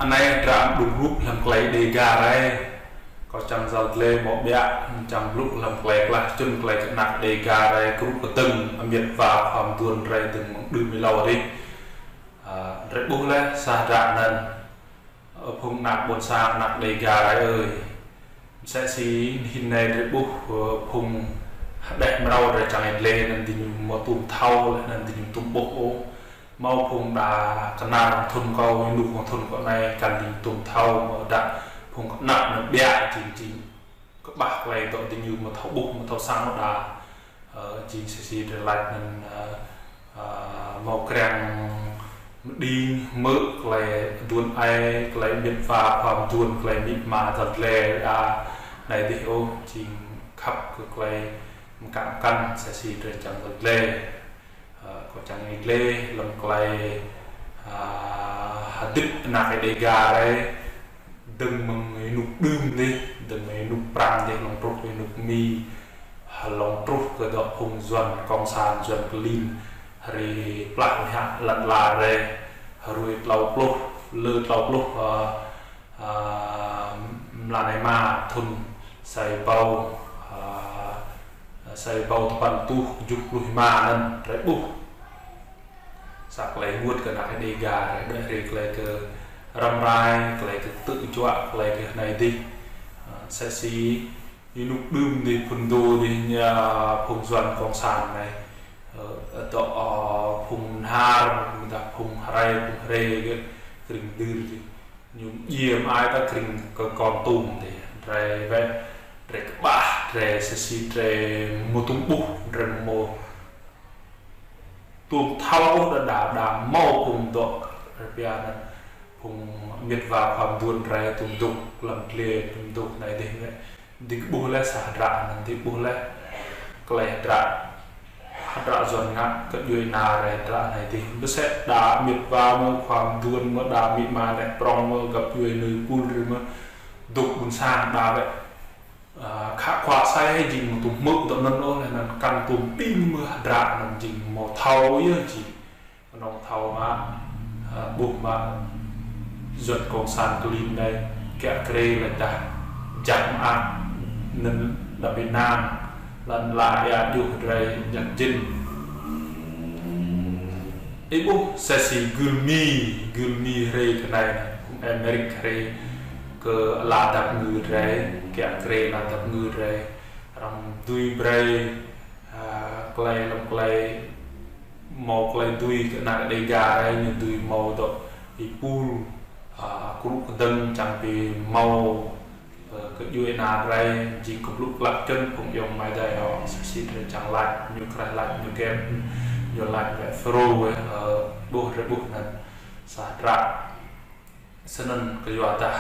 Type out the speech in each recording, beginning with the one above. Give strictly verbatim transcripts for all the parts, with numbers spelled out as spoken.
Anei hdră mđung rup hlăm klei Dega rei. Kâo čiăng yăl dliê mâo ƀiă, čiăng blŭ hlăm klei klah čŭn klei kơ anak Dega rei, krŭ kdơ̆ng, amiêt wa khua mduôn rei dơ̆ng mơ̆ng đưm êlâo dih. Ơ, drei ƀuh leh sa hdră anăn, ơ, phung anak ƀuôn sang anak Dega rei ơi. Msĕ si hĭn anei drei ƀuh, ơ, phung hđeh mrâo drei čiăng yăl dliê anăn diñu mâo tuôm thâo, leh anăn diñu tuôm ƀuh ôh. Mâo phung đa knar thŭn kâo, ênuk mâo thŭn kâo anei, kăn diñu tuôm thâo, mâo đa phung knar anăn ƀiă jing jing kƀah klei dŏ diñu mâo thâo ƀuh, mâo thâo săng đa. Ơ, jing msĕ si drei lač anăn, ơ, ơ, mâo kriăng mđing hmư̆ klei aduôn aê, klei amiêt wa khua mduôn, klei amĭ ama yăl dliê, a, anei dih ôh, jing khăp kơ klei mkăn mkăn msĕ si drei čiăng yăl dliê. Ơ, kâo čiăng yăl dliê hlăm klei, ơ, hdĭp anak Dega rei, dơ̆ng mơ̆ng ênuk đưm dih, dơ̆ng mơ̆ng ênuk Prăng dih, hlŏng truh ênuk Mi, hlŏng truh kơ dŏ phung Yuăn cộng sản, Yuăn klin, hriê plah mă lăn ala rei, hruê tlâo pluh, lơ tlâo pluh, ơ, ơ, mlan êma thŭn sa êbâo, ơ, sa êbâo dua păn êtuh kjuh pluh êma anăn drei ƀuh sa klei ênguôt kơ anak Dega rei, đuĕ hriê klei kơ răm rai, klei kơ ktư̆ juă, klei kơ anei dih. Ơ, msĕ si ênuk đưm dih phŭn dô dih ñu phung Yuăn cộng sản anei. Ơ, dŏ, ơ, phung Mnhar, mdah phung Hrai, phung Hre gơ̆, krĭng Dưr dih. Ñu djiê mơai ta krĭng kơ Kon Tum dih. Drei wĕ, drei kƀah, drei msĕ si drei mâo tuôm ƀuh, drei mâo tuôm thâo ôh đa đa đa mâo phung dŏ, drei pia anăn phung amiêt wa khua mduôn drei tuôm dôk hlăm dliê, tuôm dôk anei dih wĕ. Dih kơ ƀuh leh sa hdră anăn, dih ƀuh leh klei hdră, hdră Yuăn ngă kơ djuê ana rei hdră anei dih. Msĕ đa amiêt wa mơh, khua mduôn mơh, đa amĭ ama leh prŏng mơh, găp djuê nư pul rei mơh, dôk ƀuôn sang đa wĕ. Ơ, khă khua asei jing mâo tuôm hmư̆ dŏ anăn ôh, leh anăn kăn tuôm pĭn mơh hdră anăn jing mâo thâo yơh jing. Knŏng thâo mă, ơ, ƀuh mă Yuăn cộng sản klin anei kiă kriê leh dah jăk mơak anăn đa bi nang, lăn ala êa djuh drei jăk jĭn. Ih ƀuh msĕ si gưl Mi, gưl Mi hriê kơ anei, phung Amêrik hriê kơ ala dap kngư drei, kiă kriê ala dap kngư drei, arăng dưi brei, ơ, klei hlăm klei mâo klei dưi kơ anak Dega rei, ñu dưi mâo dŏ êpul, ơ, krŭ kdơ̆ng čiăng bi mâo, ơ, kơ djuê ana drei, jing kơ blŭ klă čŭn phung ayŏng amai adei hŏ, msĕ si drei čiăng lač, ñu kreh lač, ñu gem, ñu lač wĕ FULRO, ơ, ƀuh drei ƀuh anăn sa hdră. Snăn kyuadah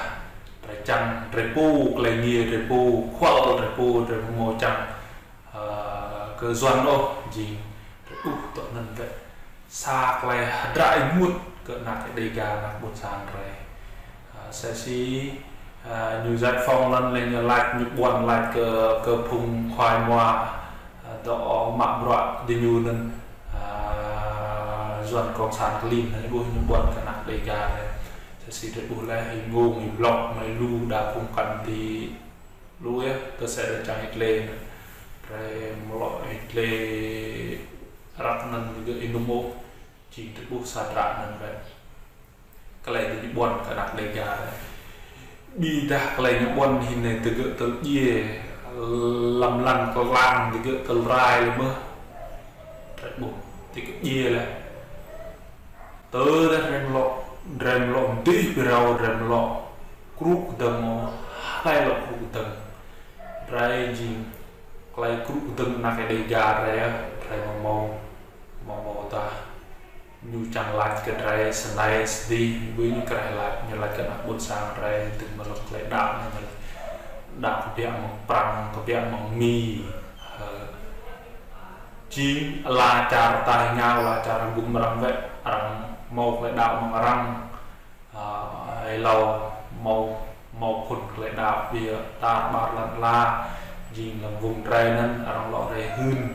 drei čiăng, drei pô klei êngiê, drei pô khua, drei pô, drei pô mâo čiăng, ơ, kơ Yuăn ôh, jing drei ƀuh dŏ anăn wĕ sa klei hdră ênguôt kơ anak Dega, anak ƀuôn sang drei. Ơ, msĕ si, ơ, ñu giải phóng anăn leh ñu lač, ñu ƀuăn lač kơ, kơ phung khua mua, ơ, dŏ mă bruă diñu anăn, ơ, Yuăn cộng sản klin, ñu ƀuh ñu ƀuăn kơ anak Dega drei. Msĕ si drei ƀuh leh, êngông, êblŏk, mei lu đa phung kăn ti lu yơh, tơ sĕ drei čiăng yăl dliê. Drei mlŏ yăl dliê răk anăn digơ̆ ênŭm ôh, jing drei ƀuh sa hdră anăn wĕ. Klei diñu ƀuăn kơ anak Dega. Ƀiădah klei ñu ƀuăn hĭn anei digơ̆ tơl djiê, hlăm lăn klang digơ̆ tơl rai leh mơh. Drei ƀuh, digơ̆ djiê leh. Tơdah drei mlŏ, drei mlŏ mdih bi rao, drei mlŏ krŭ kdơ̆ng mâo, hlei lŏ krŭ kdơ̆ng. Drei jing klei krŭ kdơ̆ng anak Dega drei, drei mâo mâo, mâo mâo dah. Ñu čiăng lač kơ drei snei sdih, ƀuh ñu kreh lač, ñu lač kơ anak ƀuôn sang drei, dơ̆ng mơ̆ng hlăm klei đăo, ñu lač đăo kbiă mơ̆ng Prăng, kbiă mơ̆ng Mi. Ơ, jing ala čar tač êngao, ala čar ƀuôn mrang wĕ, arăng mâo klei đăo mơ̆ng arăng. Ơ, êlâo mâo, mâo phŭn klei đăo ƀiă tar ƀar lăn ala, jing hlăm phung drei anăn arăng lŏ hriê hưn,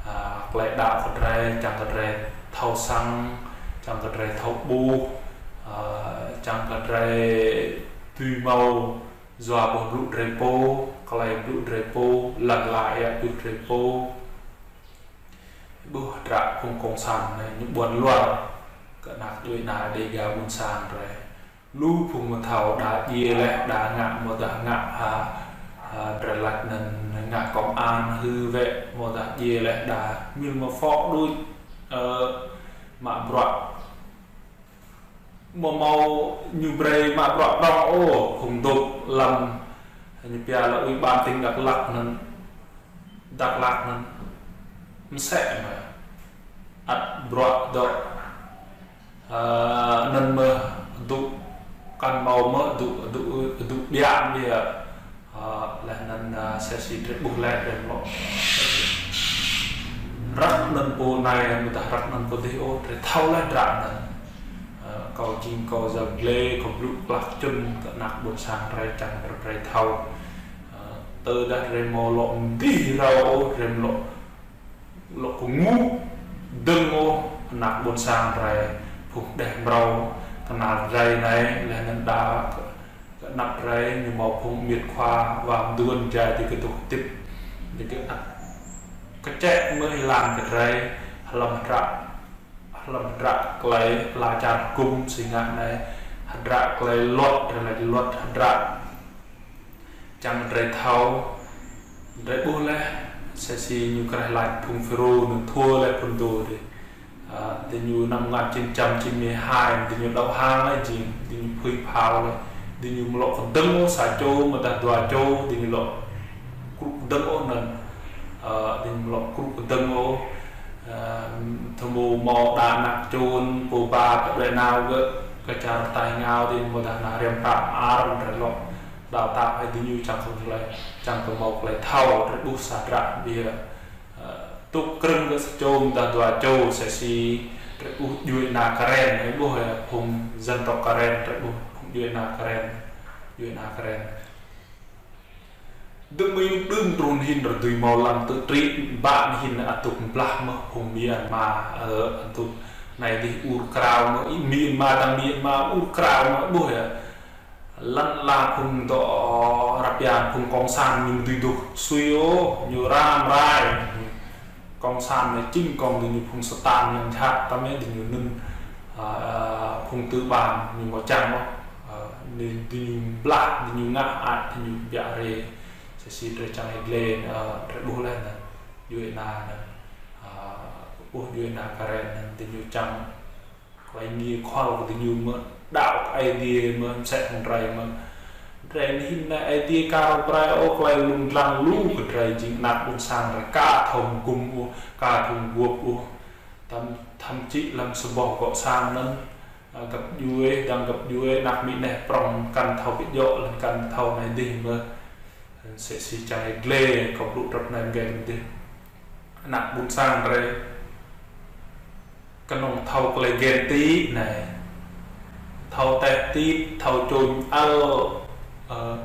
ơ, klei đăo kơ drei, čiăng kơ drei thâo săng, čiăng kơ drei thâo ƀuh, ơ, Čiăng kơ drei tui mâo yua boh blŭ drei pô, klei blŭ drei pô, lăn ala êa juh drei pô. Ƀuh hdră phung cộng sản anei ñu ƀuăn luar kơ anak djuê ana Dega ƀuôn sang drei. Lu phung amâo thâo đa djiê leh, đa ngă amâodah ngă ha, ha, drei lač anăn ngă công an hư wĕ amâodah djiê leh đa mil mâo phŏ đuč, ơ, mă bruă. Amâo mâo ñu brei mă bruă prŏng ôh, phung dôk hlăm ñu pia lŏ ủy ban tỉnh Dak Lak anăn, Dak Lak anăn msĕ mơh. Ăt bruă dôk, ơ, anăn mơh dôk kăn mâo mơh dôk, dôk, dôk ƀiă ƀiă. Ơ, leh anăn, ơ, msĕ si drei ƀuh leh drei lŏ. Răk anăn pô anei, amâodah răk anăn pô dih ôh, drei thâo leh hdră anăn. Ơ, kâo jing kâo yăl dliê, kâo blŭ klah čŭn kơ anak ƀuôn sang drei čiăng kơ drei thâo. Ơ, tơdah drei amâo lŏ mdih rao ôh, drei amâo lŏ lŏ kngŭ dơ̆ng ôh anak ƀuôn sang drei, phung hđeh mrâo knal drei anei, leh anăn đa kơ, kơ anăp drei ñu mâo phung amiêt khua wa mduôn jai ti kdŭh hdĭp. Digơ̆ ăt kčĕ mơh êlan kơ drei hlăm hdră, hlăm hdră klei ala čar hgŭm si ngă anei, hdră klei luật, drei lač luật hdră. Čiăng drei thâo, drei ƀuh leh, msĕ si ñu kreh lač phung Phêrô anăn thua leh phŭn dô dih. Ơ, diñu năm một ngàn chín trăm chín mươi hai, diñu đăo hang leh jing, diñu phưi phao leh, diñu amâo lŏ kdơ̆ng ôh sa čô, amâodah dua čô, diñu lŏ krŭ kdơ̆ng ôh anăn. Ơ, diñu amâo lŏ krŭ kdơ̆ng ôh. Ơ, tơmu mâo đa anak čô, pô ba kơ đuĕ nao gơ̆, kơ čar taih êngao, diñu amâodah nao hriăm hră mơar, drei lŏ đào tạo hĕ diñu čiăng kơ klei, čiăng kơ mâo klei thâo, drei ƀuh sa hdră ƀiă. Ơ, tŭk krơ̆ng kơ sa čô amâodah dua čô, msĕ si drei ƀuh djuê ana Karen, drei ƀuh ya, phung dân tộc Karen, drei ƀuh phung djuê ana Karen, djuê ana Karen. Dŭm mơ̆ng đưm trŭn hĭn rơdui mâo lăn tŭ trĭ, ƀă hĭn ăt dôk mblah mơh phung Myanmar, ơ, ăt dôk anei dih ur krao mơh, Myanmar dăng Myanmar ur krao mơh, ƀuh ya. Lăn ala phung dôk, ơ, arăng pia phung cộng sản ñu dưi dôk sui ôh, ñu ram rai. Cộng sản anei jing kông diñu phung Satan yang jhat, tăm diñu anăn, ơ, phung tư bản ñu amâo čiăng ôh. Ơ, anei diñu mblah, diñu ngă ăt, diñu biă hriê. Msĕ si drei čiăng êdlê, ơ, drei ƀuh leh anăn. Djuê ana anăn. Ơ, ƀuh djuê ana Karen anăn diñu čiăng klei êngiê khuăl kơ diñu mơh, đăo kơ Aê Diê mơh, msĕ hŏng drei mơh. Drei anei hĭn anei Aê Diê ka rao brei ôh klei lông dlăng lu kơ drei jing anak ƀuôn sang drei ka thâo mgŭm ôh, ka thâo mguôp ôh. Tăm, thăm čĭ hlăm sa boh gŏ sang anăn, ơ, găp djuê, dăng găp djuê, anak mĭ neh prŏng kăn thâo bi djŏ, leh kăn thâo anei dih mơh. Msĕ si čiăng êdlê, kâo blŭ drăp anei mgei dih. Anak ƀuôn sang drei knŏng thâo klei ghen ti anei. Thâo teh ti, thâo čôñ ăl, ơ,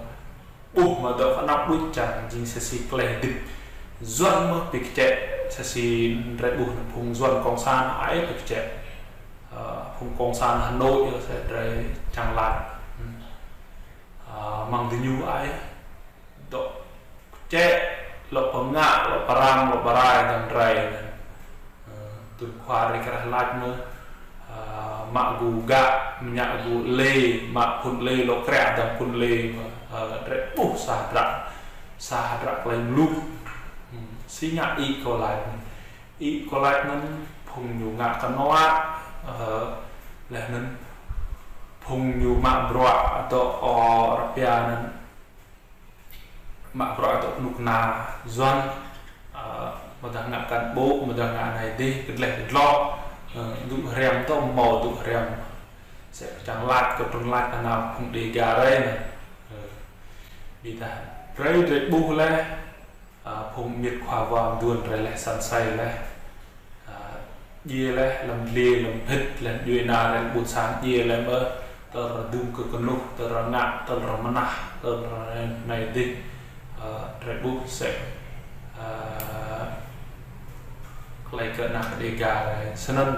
ƀuh mă dôk anăp đuč čiăng jing msĕ si klei hdĭp. Yuăn mơh bi kčĕ, msĕ si drei ƀuh anăn phung Yuăn cộng sản ai bi kčĕ. Ơ, phung cộng sản Hà Nội yơh msĕ drei čiăng lač. Hmm. Ơ, mơ̆ng diñu ai dôk kčĕ, lŏ pơngă, lŏ pơrăm, lŏ pơrai dơ̆ng drei. Ơ, tui khua drei kreh lač mơh, ơ, mă gŭ gă, mñă gŭ lê, mă phŭn lê, lŏ kriă dơ̆ng phŭn lê mơh, ơ, drei ƀuh sa hdră, sa hdră klei mluk. Hmm, si ngă ih kâo lač. Ih kâo lač anăn phung ñu ngă knuă, ơ, leh anăn phung ñu mă bruă dôk, ơ, arăng pia anăn mă bruă dôk knŭk kna Yuăn, ơ, amâodah ngă cán bộ, amâodah ngă anei dih, kdleh kdlŏ, ơ, dŭ hriăm dôk mâo dŭ hriăm. Msĕ čiăng lač kơ trŭn lač kơ anăn phung Dega drei anăn. Ơ, ƀiădah drei, drei ƀuh leh, ơ, phung amiêt khua wa mduôn drei leh săn asei leh. Ơ, djiê leh, hlăm dliê, hlăm phĭt, leh djuê ana drei ƀuôn sang djiê leh mơh, tơl arăng dưm kơ knuh, tơl arăng ngă, tơl arăng mnah, tơl arăng anei dih. Ơ, drei ƀuh msĕ, ơ, klei kơ anak Dega drei. Snăn,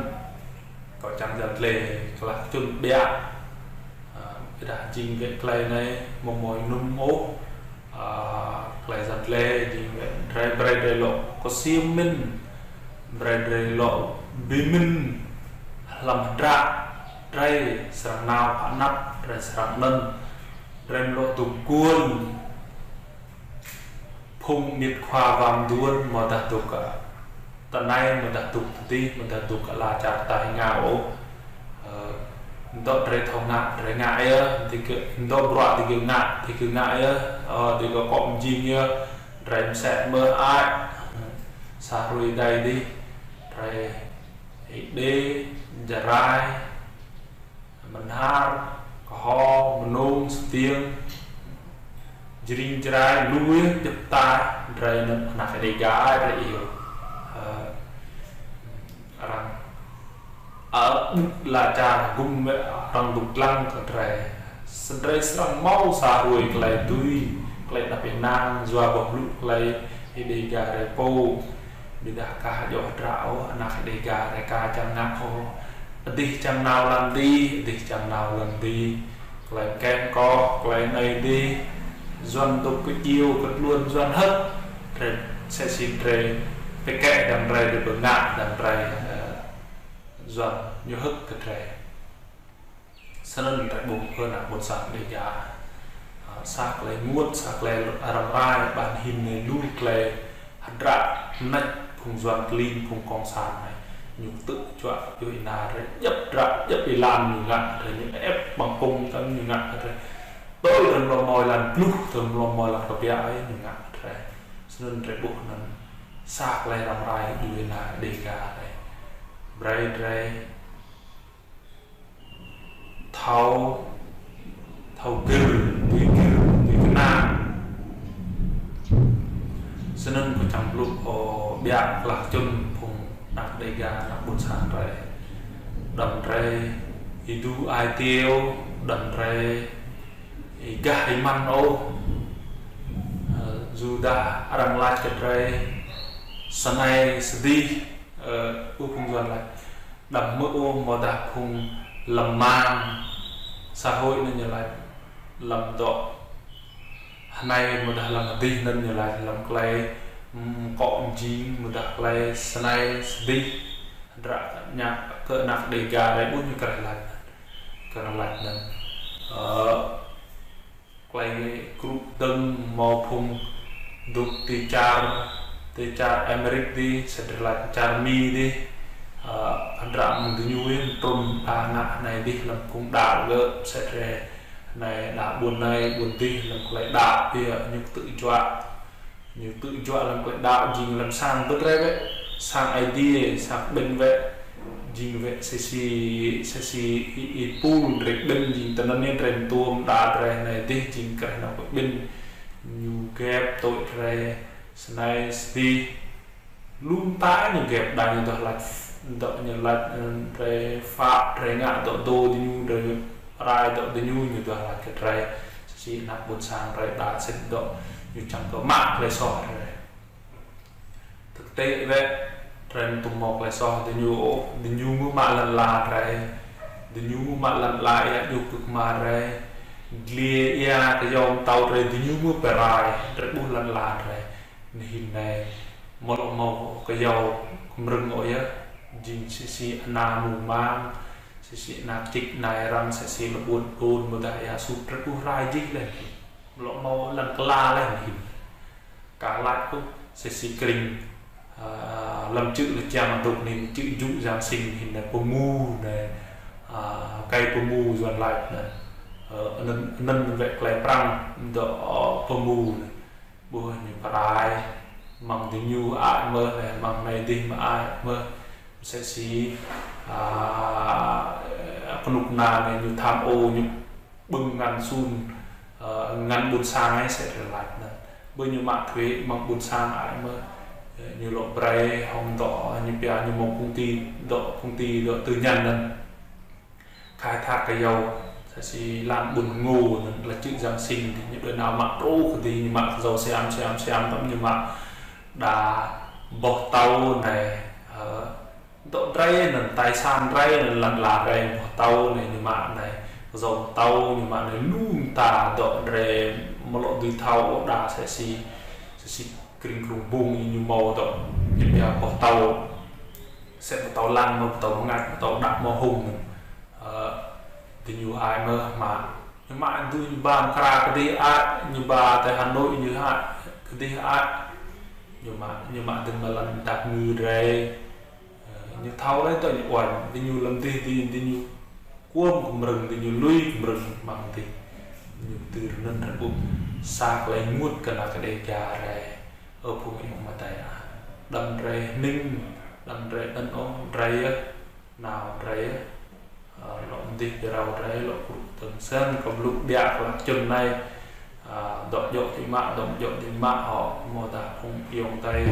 kâo čiăng yăl dliê, klah čŭn ƀiă. jing wĕ klei anei amâo mâo ênŭm ôh, a, klei yăl dliê jing wĕ drei brei drei lŏ ksiêm mĭn, brei drei lŏ bi mĭn hlăm hdră drei srăng nao phă anăp, drei srăng anăn, drei lŏ dôk guôn phung amiêt khua wang duôn, amâodah dôk kơ tinei, amâodah dôk ti dih, amâodah dôk kơ ala čar ta êngao ôh. Ơ, dŏ drei thâo ngă, drei ngă yơh, digơ̆, dŏ bruă digơ̆ ngă, digơ̆ ngă yơh, ơ, digơ̆ kŏ mjing yơh, drei msĕ mơh ai. Sa hruê êdei dih, drei Êđê, Jarai, Mnhar, K'ho, Mnông, Stiêng, Jring, Jrai, lu yơh, djăp mta drei anăn anak Êđê Ga drei iêu. Ơ, arăng, ơ, ƀuh ala čar hgŭm wĕ arăng dôk dlăng kơ drei. Snăn drei srăng mâo sa hruê klei dưi, klei êđăp ênang, yua boh blŭ klei Êđê Ga drei pô. Ƀiădah ka djŏ hdră ôh, anak Êđê Ga drei ka čiăng ngă ôh. Adih čiăng nao lăn dih, adih čiăng nao lăn dih. Klei mkĕ mkŏ, klei anei dih. Yuăn dôk kơ iêu, kơ tluôn Yuăn hơ̆k. Drei, msĕ si drei, bi kĕ dăng drei, drei bi ngă dăng drei, ơ, Yuăn ñu hơ̆k kơ drei. Snăn drei ƀuh kơ anak ƀuôn sang Êđê Ga. Ơ, sa klei ênguôt, sa klei răm rai, ƀiădah hĭn anei lu klei hdră mnêč phung Yuăn klin, phung cộng sản anei. Ñu ktư̆ juă, yua êna drei, djăp hdră, djăp êlan ñu ngă drei, ñu ĕp ƀăng kŭm tăm ñu ngă drei. Tơl drei amâo mâo êlan bluh, tơl amâo mâo êlan kbiă ôh ñu ngă drei. Snăn drei ƀuh anăn sa klei răm rai yua êna Êđê Ga drei. Brei drei thâo, thâo gĭr, dưi gĭr, dưi knang. Snăn kâo čiăng blŭ, ơ, ƀiă klah čŭn phung anak Êđê Ga, anak ƀuôn sang drei. Đăm drei êdu ai tiê, đăm drei êgah êmăn ôh. Ơ, yua arăng lač kơ drei, snei sdih, ơ, ƀuh phung Yuăn lač. Đăm mơ̆ ôh amâodah phung hlăm mạng xã hội anăn ñu lač, hlăm dŏ hnei amâodah hlăm dih anăn ñu lač, hlăm klei, mm, kŏ mjing amâodah klei snei sdih, hdră kơ anak, kơ anak Êđê Ga drei ƀuh ñu kreh lač. Kreh lač anăn. Ơ, klei krŭ dơ̆ng mâo phung dôk ti čar, ti čar Amêrik dih, sĭt drei lač čar Mi dih, ơ, hdră mơ̆ng diñu yơh, trŭn đa ngă anei dih hlăm phung đăo gơ̆, sĭt drei anei đa ƀuôn anei, ƀuôn dih, hlăm klei đăo, ƀiă ñu ktư̆ juă. Ñu ktư̆ juă hlăm klei đăo jing hlăm sang bơ̆t drei wĕ, sang Aê Diê, sang ƀĭn wĕ, jing wĕ msĕ si, msĕ si êpul drei ƀĭn jing tinăn anei drei mtuôm đa drei anei dih jing kreh nao kơ ƀĭn. Ñu gĕp tui drei, snei sdih. Lu mta ñu gĕp đa ñu duah lač, dŏ ñu lač, ơ, drei phat, drei ngă dŏ dô diñu, drei rai dŏ diñu ñu duah lač kơ drei. Msĕ si anak ƀuôn sang drei đa sĭt dŏ ñu čiăng kơ mă klei soh drei. Thực tế wĕ, drei tuôm mâo klei soh diñu ôh, diñu mơ̆ mă lăn ala drei, diñu mơ̆ mă lăn ala êa djuh kơ kma drei, dliê êa kyâo mtâo drei diñu mơ̆ bi rai, drei ƀuh lăn ala drei. Anei hĭn anei, amâo lŏ mâo kyâo kmrơ̆ng ôh yơh, jing msĕ si ana mung mang, msĕ si ana čĭk ana êrăng, msĕ si lŏ ƀuôn đôn, amâodah êa sut drei ƀuh rai jih leh. Amâo lŏ mâo lăn ala leh anei hĭn. Ka lač ôh, msĕ si krĭng, ơ, hlăm čư̆ leh čiăng dôk anei čư̆ jŭ Giáng sinh hĭn anei pơmu anei, ơ, kei pơmu Yuăn lač anei. Ơ, anăn, anăn wĕ klei Prăng dŏ, ơ, pơmu anei. Ƀuh ñu bi rai, mơ̆ng diñu ai mơh, leh mơ̆ng anei dih mơh ai mơh. Msĕ si, a, knŭk kna anei ñu tham ô, ñu ƀơ̆ng ngăn sun, ơ, ngăn ƀuôn sang anei sĭt drei lač anăn. Ƀuh ñu mă thuế mơ̆ng ƀuôn sang ai mơh, ơ, ñu lŏ brei hŏng dŏ, ñu pia ñu mâo công ty, dŏ công ty, dŏ tư nhân anăn. Khai thác kyâo, msĕ si lăn ƀuôn ngô anăn, leh čư̆ Giáng sinh, ñu đuĕ nao mă truh kơ dih, ñu mă kyâo siam, siam, siam, tăm ñu mă đa boh tâo anei, ơ, dŏ drei anăn, tài sản drei anăn, lăn ala drei boh tâo anei, ñu mă anei. Kzô mtâo ñu mă anei lu mta dŏ drei amâo lŏ dưi thâo ôh, đa msĕ si, msĕ si krĭng krung bung ñu mâo dŏ, ñu pia boh tâo. Msĕ boh tâo lăng, mâo boh tâo mngač, boh tâo đăp mâo hŭng. Ơ, diñu ai mơh mă. Ñu mă dŭ ñu ba mkra kdih ai, ñu ba ti Hà Nội ñu hă, kdih ai. Ñu mă, ñu mă dơ̆ng mơ̆ng lăn dap ngư drei. Ơ, ñu thâo leh tơ ñu uañ, diñu lăm dih di, diñu kuôm kmrơ̆ng, diñu lui kmrơ̆ng mơ̆ng dih. Ñu tŭ rnăn rơ̆k ƀŭk, sa klei ênguôt kơ anak Đêga drei. Ơ phung ayŏng amai adei ah. Đăm drei hnĭng, đăm drei anăn ôh, drei yơh, nao drei yơh. Ơ, lŏ mdih bi rao drei, lŏ krŭ tơ̆ng sơ̆ng, kơ blŭ ƀiă klă čŭn anei. Ơ, dŏ djŏ ti mă, dŏ djŏ ti mă hŏ, amâodah phung ayŏng adei.